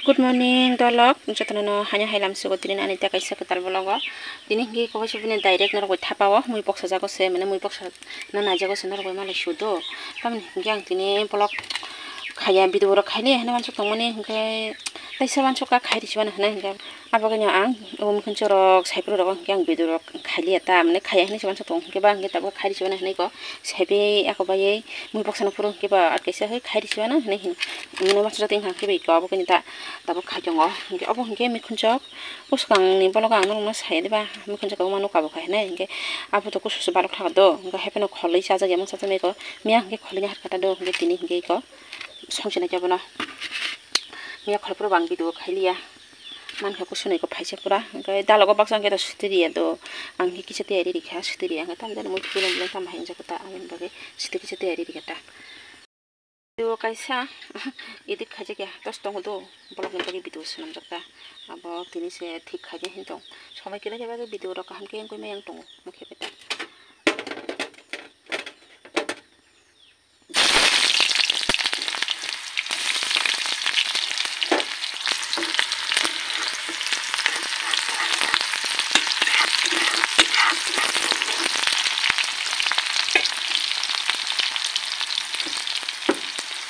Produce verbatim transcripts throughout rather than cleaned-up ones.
Good morning, dolok. Jotono no hanya hai lam sugo tini ani ta kaisa kwtal vlog o. Tini hingke kokoi se bini direct norok bai thapa o mui boksa jago se, mane mui boksa na nai jago se norok bai malai sudo. Tamoni hingke ang tini vlog khaya video rok khaini hwnwi wansuk tongmani hingke taisa wansuk kha khai risi mano hwnwi hingke abo khe ang o mui khunchorok sai phuru rok hingke ang video rok khailiya ta mane khaya hwnwi se wansuk tongo hingke ba hingke tabuk khai risi mano hwnwi ko. Saibe ako bayoi mui boksa no phuru hingke ba kaisa hai khai risi mano hinui hin mui no masa jatwi hingka khe bai ko abo khe ta tabuk khai tongo hingke obo hingke mui khunchok bwswkang ni bologo ang norok no sai diba mui khunchok khe ma nukha bo khai hinui hingke abo to kusu se balok thaka do hingke hai phano kholoi chajak ya masa jatwi ko miya hingke kholoi ni harkha ta do hingke tini hingke ko songchilai khe bono miya khol phuru bo ang video khailiya. Mankha kusu nui ko phaisa pura, hingke dalogo baksa hingke to sutwi riya do, ang hingke kisa tiyari rikha, sutwi riya hingke tamo jani mui beleng beleng tamo hai wngjago ta, aboni bagwi sutwi kisa tiyari rikha ta. Video kaisa edit khaijak ya, tos tongo do, vlog ni bagwi video swnamjak ta, abo tini se thik khaijak hin tong, somoi kwlai khe bagwi video rok kaham khe wngwi maya wng tongo, mokhe bai ta.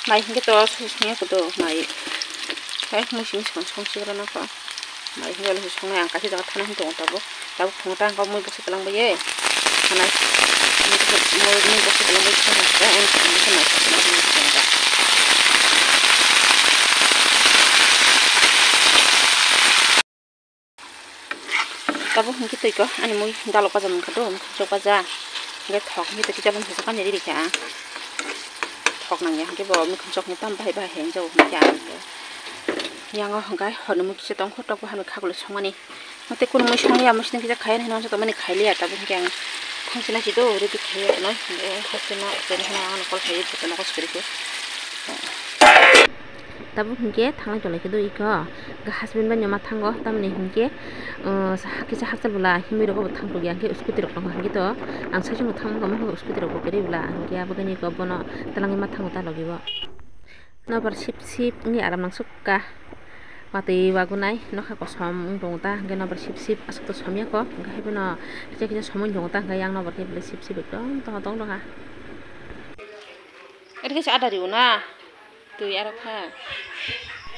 Mai hingke to songya kudo mai. Hai mui simi song song sigra nangkha. Mai hwnwi alo se songnai ang kaisa jaga thana hwn tongo tabuk. Tabuk phungo ta ang kok mui bwsa kwlangbai ye. Thanai. Mui bwsa, mui, mui bwsa kwlangbai ye, thana khe ang thana khe mai thana hwn tongo ta. Tabuk hwn khe twi ko ani mui dalok baja mankha do, mui khunchok baja. Hwnkhe thok hwn khe twi kisa bwsa kani riri kha ang. Thok nangya hwnkhe bo mui khunchok ni tam bahai bahai hwnjago hwn khe ang. Yang o hwnkhe hwnwi mui kisa tongkho tok bahan bai khaklo songmani. Tei kunu mui songya, mui sini kisa khaiya hinwi uansuk tongmani khailiya, tabuk hwnkhe ang thangchina si do ready khaiya hinwi, hwnkhe hasteno tini hwnwi ang ano call khaiwi jotono kok swkirikhe. Tabuk hwnkhe thanglai tonglaikhe do iko, husband bai no ma thango, tamoni hwnkhe, uh, kisa hakchal bwla himwi rokbo thang tongya, hwnkhe scooty rok tongkha, hwnkhe to ang saichung thang tongma hwnkhe scooty rokbo kwrwi bwla, hwnkhe aboni iko bono twlangwi ma thango ta logi bo. Nobar sip sip wngwi aram nangsukha. Watwi wagunai nokha kosom wng tongo ta, hwnkhe nobar sip sip aswk to somya kho, hwnkhe haiphano kisa kisa somwi tongo ta, hwnkhe yang nobar khe belai sip sip ekdom tongha tong tongha. Ede kisa ada riwo na, twi aro kha.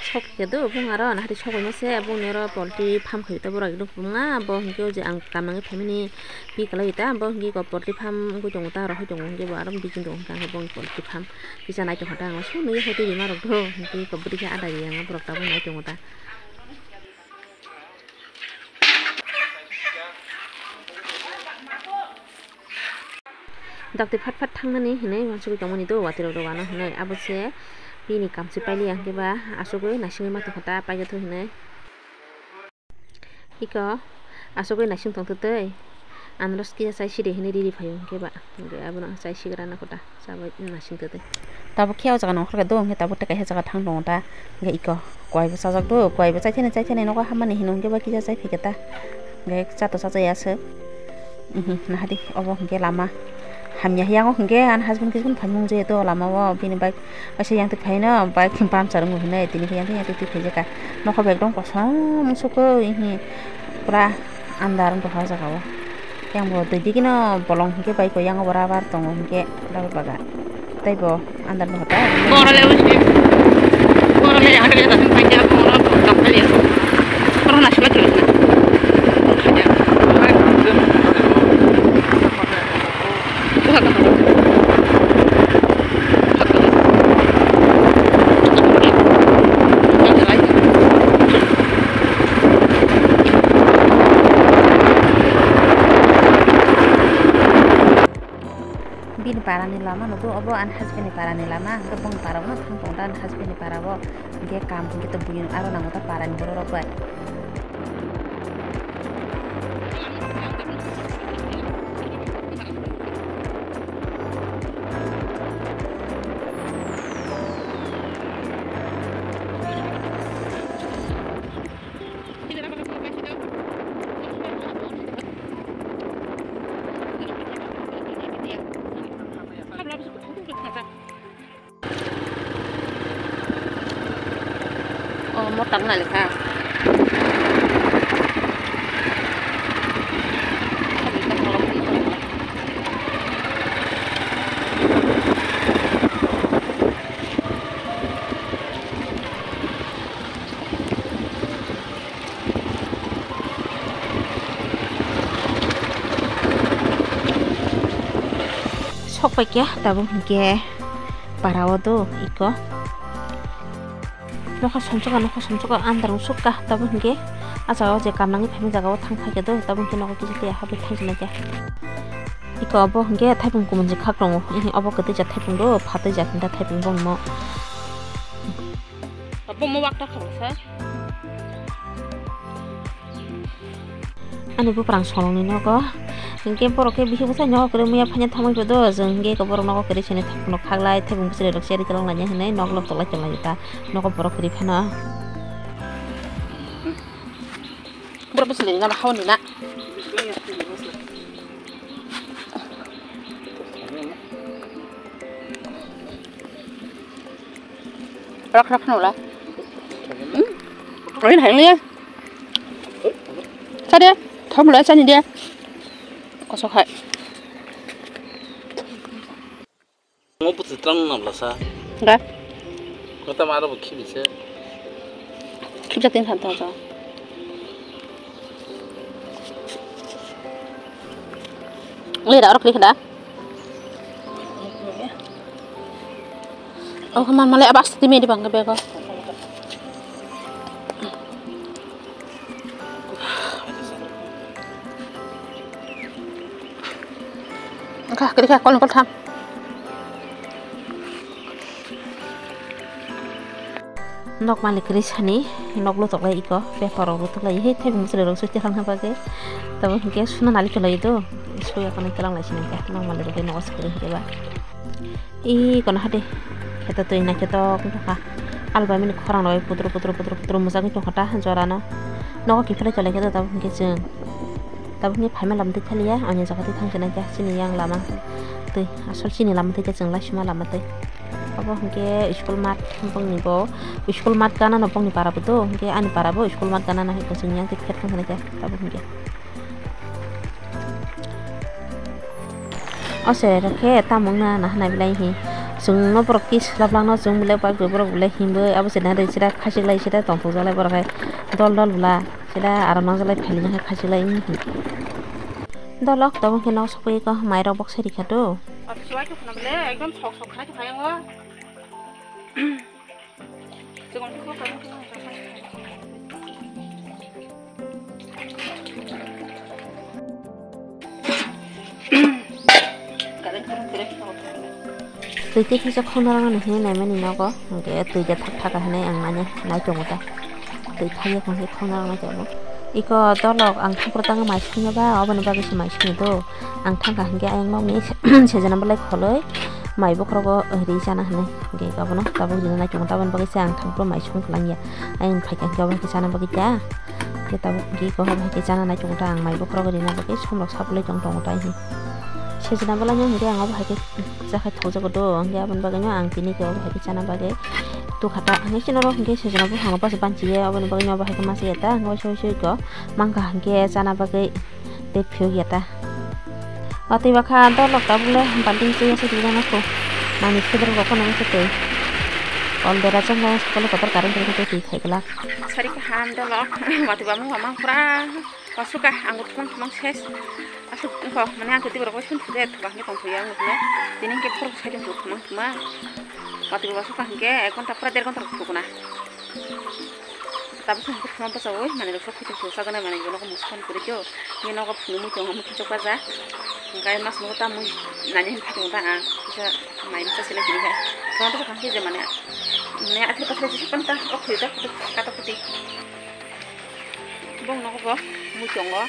Sok khe do bung aro nahari sogwi mase, bungni oro poultry farm khaio ta borok ekdom kwbangma, bo hwnkhe o je ang kamnangwi phaimani pi kwlai ta, bo hwnkhe iko poultry farm wngwi tongo ta, rohor tongo hwnkhe bo aro bising tongo hwnkhe ang bo poultry farm. Kisa nai tongkha ta ang, sui nui hai twi rima rok do, hwnkhe kok bwtwi khe ada ri ang borok tabuk nai tongo ta. Dakti phat phat thangnani hinui uansugui tongmani do, watwi rok do uanw hinui, abo se bini kam se pailiya hwnkhe ba asugui naisingui ma tongkha ta, paikha tho hinui. Iko asugui naising tongtho tei. Anw ro kisa chai sidi hinui riri phaio hwnkhe ba. Hwnkhe abono chai sigra nang kho ta. Chabai naising twi twi. Tabuk khe o jaga nongkhor khe do hwnkhe tabuk tei kaisa jaga thang tongo ta. Hwnkhe iko kwai bo chajak do, kwai bo chaithani chaithani nogo hammani hino hwnkhe ba kisa chai phikhe ta. Hwnkhe cha to cha jaya aswk. Uhmm, nahadi obo hwnkhe lama. Hamya hiyango hwnkhe ani husband khe phai mung je to lama o bini bike kaisa yang twi phaino bike puncture wngo hinui tini khe yang twi yang twi phaijaka. Nokha bo ekdom kosom sukui hi pura andar wng tongkha o jaga o. Yang bo twi digi no bolong hwnkhe bike o yang o bo rubber tongo hwnkhe rubber bagan tei bo andar no hotai. Borok le usi, borok le yang twi dasin phaijak, borok kam khailiya. Borok naisingma twi. Bini parani lama no do, obo ani husband ni parani lama, hwnkhe bongni parao no thang tongo ani husband ni parao, hwnkhe kam hwnkhe to buino aro nango ta parani borok rok bai. O Motor na lekha. Sok paikya tabuk hinkhe para o do iko. Nokha somsokha, nokha somsokha, andar wng sukha, tabuk hinkhe ah jagao je kamnangwi phaimani jagao thang phaikhe do, tabuk hinkhe nogo kisa tiya habwi thang sinai khe. Iko obo hinkhe thaipung kumun je khak tongo, ihi obo kwtwi ja thaipung do, phatwi ja hinda thaipung bongno. Obo mo wakta khabo sa. Ani buprang sorongni nogo. Hinkhe borok khe bihik bwsai nogo kwrwi muya phanya thangwi phodo. Chwng hinkhe borok nogo kwrwi sini thangphano khaklai thebung bwswrwi rok cherwi kwlwng lainai hinwi nok lok toklai tonglai ta. Nogo borok kwrwi phano. Borok bwswrwi nang hao ni na. Rak rak nula. Hmm? Rin hai nula. Sa de, thom nula sani de. Kosok hai. Ngo putu trang nabla sa. Ga. Kota maro bo khibi se. Khibja tin khan ta ja. Ngi da orok likh da. Oh, man male abas ti me di bang bego. Engkha, kiri kha, kol, kol tham. Nok malik kwrwi sani, nok lutok lai iko, paper rok lutok lai, hei, thaibo mwswrwi rok sui tilang na bagwi. Tamo hinkhe suna nali kwlai do, suya kono tilang lai sini khe, nok malik rok nogo swkang hinkhe ba. I kono hade, kheto twi naikhe tok wngkha. Albai mani khorang rok putru, putru, putru, putru mwchangwi tongkha ta jorano. Nogo kiphilai tonglaikhe do tabuk hinkhe chwng. Tabukni phaima lama twi thaliya, ani jaga twi thangsinai khe chini yang lama twi, asol chini lama twi khe chwng laisima lama twi. Obo hinkhe school mat bongni bo, school mat gana no bongni para bo do, hinkhe ani para bo school mat gana no hinkhe chwng yang twi khe thangsinai khe tabuk hinkhe. O cherai rok khe tamo wngna nahana belai hi chwng no borok kis lablak no chwng belai bak borok belai himbai abo cherai rok chwrai khachik lai chwrai tongthok jalai borok hai dol dol bwla. Sida aram nang jalai phailina hai khachilai wngwi. Dolok tabuk khe nok sokwi kok mairok boksa rikha do. Ati siwai tongkhna bele ekdom sok sok khlai tongkha yango. Twi twi kisa khonarang hinwi naimani nogo, hwnkhe twi da thak thaka hinwi ang manya nai tongo ta. Twi thaiya hwnkhe khonarang nai tongo. Iko dolok ang thangphuru tangwi mai songya ba, oboni bagwi se mai songya do. Ang thangkha hwnkhe ayang nokni sejana belai kholoi mai bokhorogo ri chana hinwi. Hwnkhe abono tabuk rina nai tongo, taboni bagwi se ang thangphuru mai song kwlangya. Ayang phaikha hwnkhe obo hwnkhe chana bagwi ta. Khe tabuk hwnkhe iko obo hai khe chana nai tongo ta, ang mai bokhorogo rina bagwi somrok sapulwi tong tongo ta hinwi. Sejana bwlaino hwnkhe ang obo hai khe chakhai thokjago do, hwnkhe aboni bagwino ang tini khe obo hai khe chana bagwi tukha ta. Hwnkhe chini oro hwnkhe sejana buphang rok bachai banchiya, aboni bagwino obo hai khe masa ya ta, hwnkhe waisa waisa iko mankha hwnkhe chana bagwi tei phiyok ya ta. Watwi bakha dolok tabuk le balting twi aswk rijak nang kho. Manwi phedrok rok phano wngkhe twi. Kol dera chwng bai kole kotor current tongkhe twi khai glak. Sari kaham dolok watwi bamung bamang pura. Pasuka ang thumang thumang ses. Aswk wngkha mane ang twi borok bai sung thide thubak ni tong thuya ang thumang. Tini hwnkhe borok side thumang thumang. Watwi bo pasuka hwnkhe ek ghonta pura der ghonta rok thukna. Tabuk hwnkhe thuma bwchaui manwi rok sok khuitung thung sajana manwi rok nogo musukan kwrwi khe o. Nini nogo phunugwi tongo mui khachuk baja. Hwnkhe mas nogo ta mui nani hwn phatung ta ang. Kisa mai bwsa sila kini khe. Thuma bwsa thang khe je mane. Mane athir pathir jesa panta o khuyda kata kuti. Bong nogo bo mui tongo.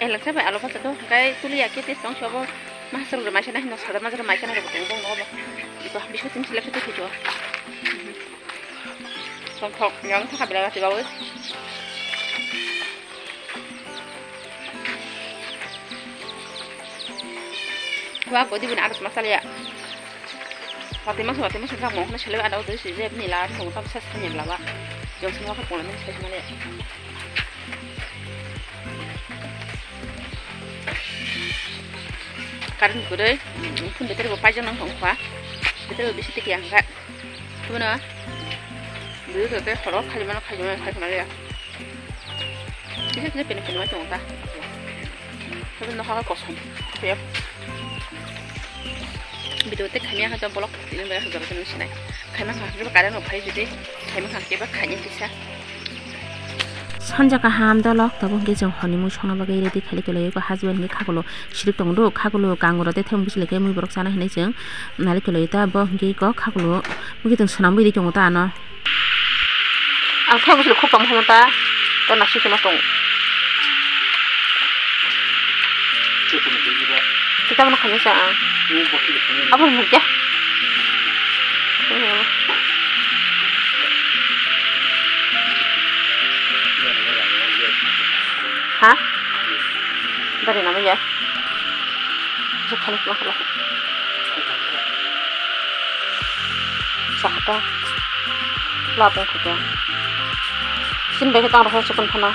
Elaksa bai alo bwsa do hwnkhe tuliya khe tei tong sobo. Masrok rw maisa nai hino sajak majak rw maisa nai rw bo tongo bong nogo bo. Iko biskut tini sila khe tei khujo. Tongthok yang thaka belai gati bawi. Wa godi bini adak masal ya. Pati mas pati mas thang mo khna sele ada udu si je bini la thong tam ses khanya bla ba. Jom sima khe pungla nang sai male. Current kwrwi, phone battery bo paijak nang tong kha. Battery bo bisi tikya hwnkhe. Tubuna. Dui khe khe khoro khajima khajima khajima ya. Kisa kisa pini pini ma tong ta. Habi no haga kosom. Video te khaimya kha to block ini ba jora tini sinai. Khaima kha jora kare no phai jodi. Khaima kha keba khaini kisa. Sanja kaham dolok tabuk hwnkhe chwng hwnwi mui songna bagwi ready khailai tonglaio. Husband hwnkhe khakulo sirik tongo do, khakulo kangura tei thaibo bwswlai khe mui borok chana hinwi chwng nai tonglaio ta. Bo hwnkhe kok khakulo mui tong swnam bwrwi tongo ta ano. Ang thai bwswk khuk tong phano ta, to nasik kheno tong. Kita mana kanya sa ang. Apa mo kya? Ha? Dari nama ya? Sa khanik ma khala. Sakta. Lapung khuta. Sin bai khe tang rokha chukun phana.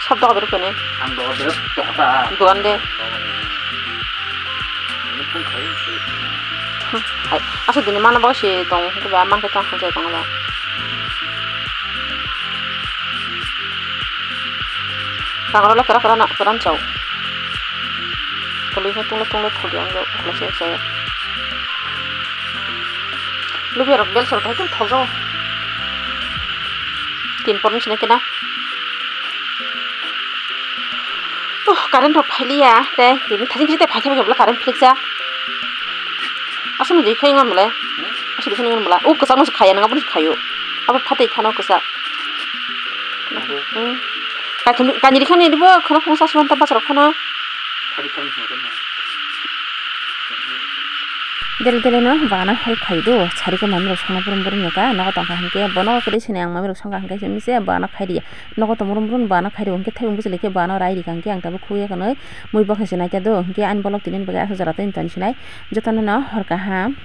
Sab doga beruk kene. Ang doga beruk doga ta. Dogan de. Ini pun khayo. Hai, asa dini mana bo si tong, hwnkhe ba man khe tong, hwnkhe tong ba. Kagoro le kera kera na, kera chao. Tuli khe tungle tungle tholi ang jo, tholi se se. Lubi rok bel sal thai tong thol jo. Tin por ni sini kena. Oh, current rok phailiya, tei tini thajin kisa tei phaikhe phaikhe bwla current phlikjak. Aswkno jwi khai wngmani le? Aswk jwi khai wngmani bwla? O kwchakno se khaiya, nang abono se khaio. Abo phatwi khana o kwchak. Hmm. Kaitham, kanjri khani ribo khana khungsa aswk ta bachara khana. Dele dele no bagano help khai do, sari ko mami rok songna purum purum no ta, nogo tongkha hinkhe bono kwrwi sini ang mami rok songkha hinkhe se mise bagano khai riya. Nogo tong murum murum bagano khai rio hinkhe thaibo bwchwlwi khe bagano rai rikha hinkhe ang tabuk khukya kanwi mui bokhe se naikha do hinkhe ani bolok tini bagwi aswk jora tei toni sinai jotono no hor kaham.